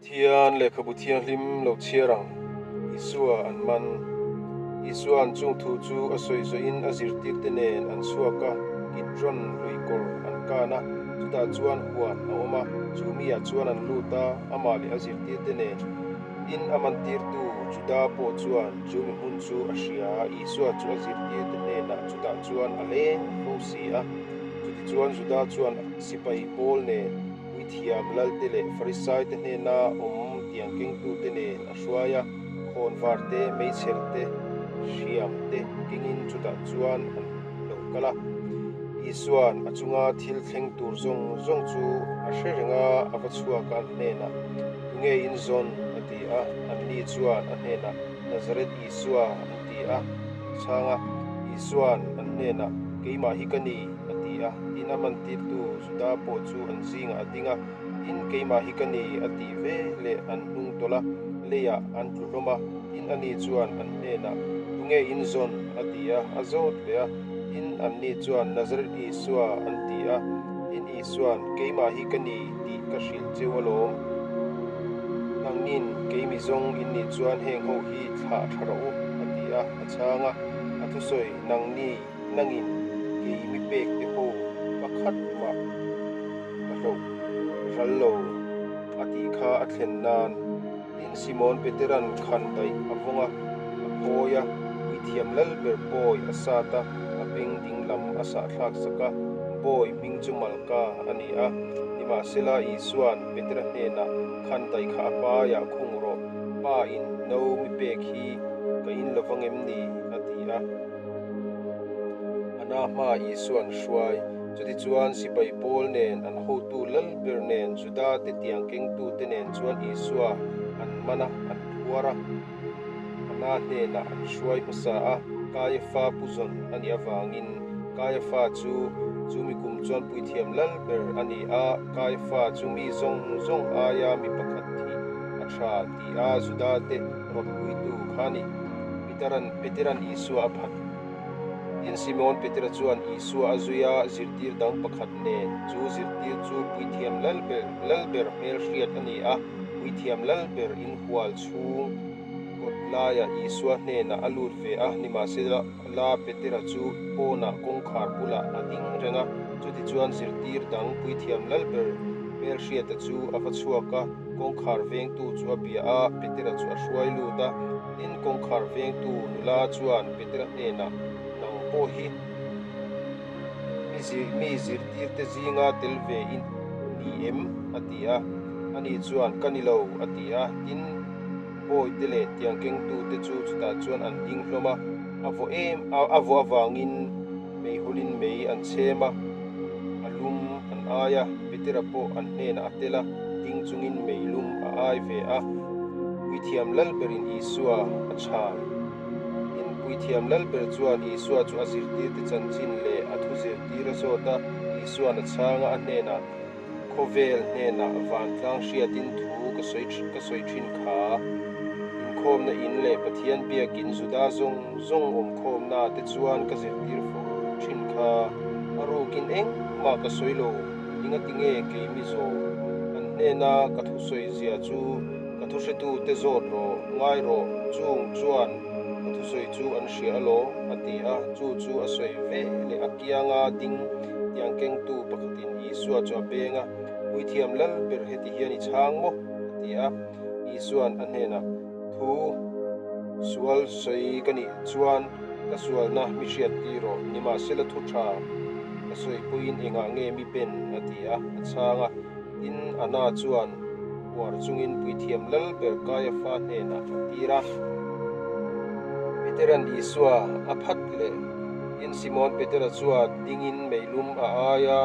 Pathian lehkhabu thianghlim lo chhiar ang, Isua an man. Isua'n chung thu chu a sawi zawhin a zirtirte nen an chhuak a, Kidron lui kawr an kan a, chutah chuan huan a awm a, chu miah chuan an lut a, amah leh a zirtirte nen. Tin, a mantirtu Juda pawh chuan chu mi hmun chu a hria a, Isua chu a zirtirte hnenah chutah chuan a leng fo si a. Chutichuan Juda chuan sipai pawl nen Puithiam Lalte leh Farisaite hnena awm tiang kengtute nen a hruai a, khawnvar te, meichher te, hriam te kengin chutah chuan an lo kal a. Isua'n a chunga thil thleng tur zawng zawng chu a hre reng a, a va chhuak a, an hnenah, Tunge in zawn? a ti a. Anni chuan a hnenah, Nazareth Isua, an ti a. A chhang a, Isua'n an hnenah, Keimah hi ka ni, a ti a. Tin, a mantirtu Juda pawh chu an zingah a ding a, Tin, keimah hi ka ni, a tih ve leh an hnung tawlh a, leiah an tlu hlawm a. Tin, ani chuan an hnenah, Tunge in zawn? a ti a, a zawt leh a. Tin, anni chuan, Nazareth Isua, an ti a. Tin, Isua'n, Keimah hi ka ni, tih ka hrilh cheu alawm. Nangnin kei mi zawng in nih chuan heng ho hi thlah tha rawh u, a ti a, a chhang a. A thusawi, Nangni, nangin kei mi pek te ho pakhat mah ka hloh ral lo, a tih kha a thlen nan. Tin, Simon Peteran khan daih a vawng a, a phawi a, puithiam lal ber bawi a sat a, a beng ding lam a sahthlak sak a, bawi hming chu Malka a ni a. Nimahsela, Isua'n Petera hnenah, Khan daih kha a paiah khung rawh, Pa in no mi pek hi ka in lo vang em ni? a ti a. A na hma Isua'n hruai. Chutichuan sipai pawl nen, an hotu lal ber nen, Juda te tiang kengtute nen chuan Isua an man a, an phuar a. Anna hnenah an hruai hmasa a, Kaiafa pu zawn a nih avangin Kaiafa chu chu mi kum chuan puithiam lal ber a ni a, Kaiafa chu mi zawng zawng aia mi pakhat thih a tha ti a Juda te rawtpuitu kha a ni. Peteran Peteran Isua a phat. Tin, Simon Petera chuan Isua a zui a, zirtir dang pakhat nen. Chu zirtir chu puithiam lalber lalber hmelhriat a ni a, puithiam lalber inhual chhung kawt laiah Isua hnenah a lut ve a, nimahsela la Petera chu pawnah kawngkhar bulah a ding reng a. Chutichuan zirtir dang puithiam lalber hmelhriata chu a va chhuak a, kawngkhar vengtu chu a bia a, Petera chu a hruai lut a. Tin, kawngkhar vengtu nula chuan Petera hnenah, Nang pawh hi mi zir mi zirtirte zinga tel ve i ni em? a ti a. Ani chuan, Ka ni lo, a ti a. Tin, bawite leh tiang kengtute chu chutah chuan an ding hlawm a, a vaw em a vaw avangin meihawlin mei an chhem a, a lum an ai a, Petera pawh an hnenah a tel a, ding chungin mei lum a ai ve a. Puithiam Lalberin Isua a chhan. Tin, Puithiam Lalber chuan Isua chu a zirtirte chanchin leh a thu zirtir a zawt a, Isua'n a chhang a, a hnenah, Khawvel hnenah vantlang hriatin thu ka sawi ka sawi thin kha. Inkhawmna in leh Pathian biakin Juda zawng zawng awmkhawmna te chuan ka zirtir fo thin kha. A rukin engmah ka sawi lo, engatinge kei mi zawh? An hnena ka thusawi zia chu ka thuhretute zawt rawh, ngai rawh, chung chuan ka thusawi chu an hria alawm, a ti a, chu chu a sawi ve leh a kianga ding tiang kengtu pakhatin Isua chu a peng a, Puithiam lal ber heti hian i chhang maw? a ti a. Isua'n a hnenah, Thu sual sawi ka nih chuan ka sualna mi hriat ti rawh, nimahsela thu tha ka sawi pawhin engah nge mi ben? a ti a, a chhang a. Tin, Anna chuan uar chungin puithiam lal ber Kaiafa hnenah a tir a. Petera'n Isua a phat leh. Tin, Simon Petera chuan dingin meilum a ai a,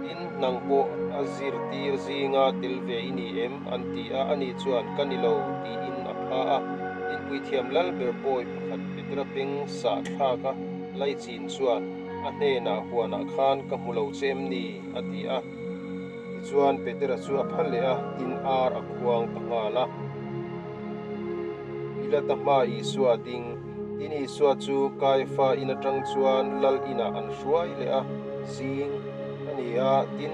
Tin, nang pawh a zirtir zinga tel ve i ni em? an ti a. Ani chuan, Ka ni lo, tiin a pha a. Tin, puithiam lal ber bawi pakhat Petera beng sah thlak a laichin chuan, A hnenah huanah khan ka hmu lo che em ni? a ti a. Tichuan Petera chu a phal leh a, tin ar a khuang ta nghal a. Pilata hma Isua a ding. Tin Isua chu Kaiafa in atang chuan lal inah an hruai leh a, zing a ni a, tin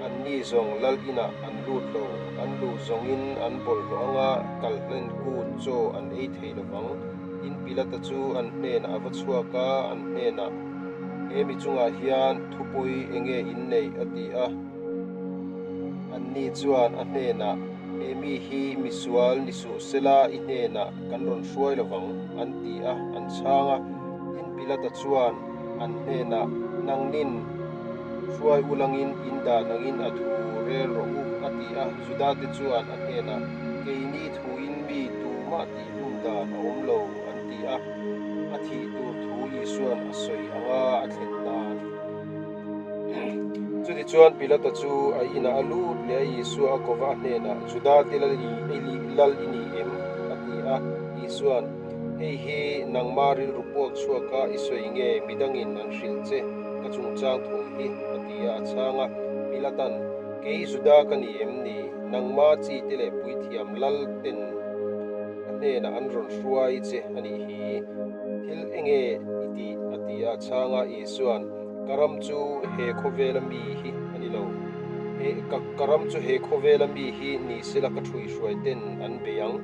anni zawng lal inah an lut lo. An luh zawngin an bawlhhlawh anga kal hlen kut chaw an ei thei lo vang. Tin, Pilata chu an hnenah a va chhuak a, an hnenah, He mi chungah hian thupawi enge in neih? a ti a. Anni chuan a hnenah, He mi hi misual ni suh sela i hnenah kan rawn hruai lo vang, an ti a, an chhang a. Tin, Pilata chuan an hnenah, Nangnin hruai ulangin in dan angin a thu rel rawh u, a ti a. Judate chuan a hnenah, Keini thuin mi tumah tihhlum dan a awm lo, an ti a. A thih tur thu Isua'n a sawi anga a thlen nan. Chutichuan Pilata chu a inah a lut leh a, Isua a kova a hnenah, Judate lal i ni em? a ti a. Isua'n, Hei hi nangma rilru puak chhuaka i sawi nge midangin an hrilh che ka chungchang thu hi? a ti a, a chhang a. Pilata'n, Kei Juda ka ni em ni? Nangma chite leh puithiam lal ten ka hnenah an rawn hruai che a nih hi. Thil enge i tih? a ti a, a chhang a. Isua'n, Ka ram chu he khawvela mi hi a ni lo. He ka ka ram chu he khawvela mi hi ni sela ka ṭhuihruai ten an bei ang.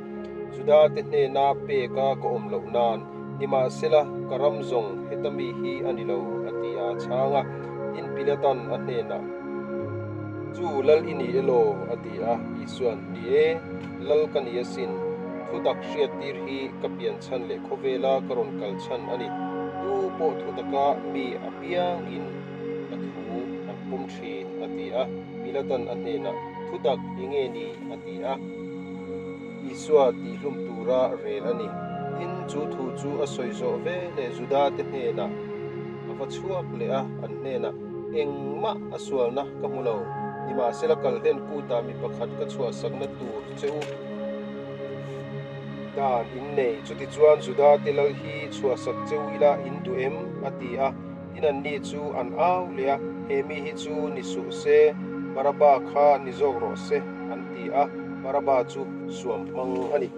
Judate hnena peka ka awm loh nan, nimahsela ka ram zawng heta mi hi a ni lo, a ti a, a chhang a. Tin, Pilatan a hnenah, Chu lal i ni elaw? a ti a. Isua'n, Ni e, lal ka ni asin. Thutak hriattir hi ka pian chhan leh khawvela ka rawn kal chhan a ni. Tu pawh thutaka mi apiangin ka thu an pawm thin, a ti a. Pilatan a hnenah, Thutak eng nge ni? a ti a. Isua tihhlum tura rel a ni. Tin, chu thu chu a sawi zawh ve leh Judate hnenah a va chhuak leh a, an hnenah, Engmah a sualna ka hmu lo. Nimahsela kalhlen kutah mi pakhat ka chhuahsakna tur che u dan in nei. Chutichuan Judate lal hi chhuahsak che u ila in duh em? a ti a. Tin anni chu an au leh a, He mi hi chu ni suh se, Baraba kha ni zawk rawh se, an ti a. Baraba chu suam hmang a ni.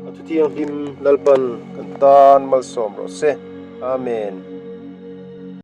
A thuthianghlim Lalpan kan tan malsawm rawh se. Amen.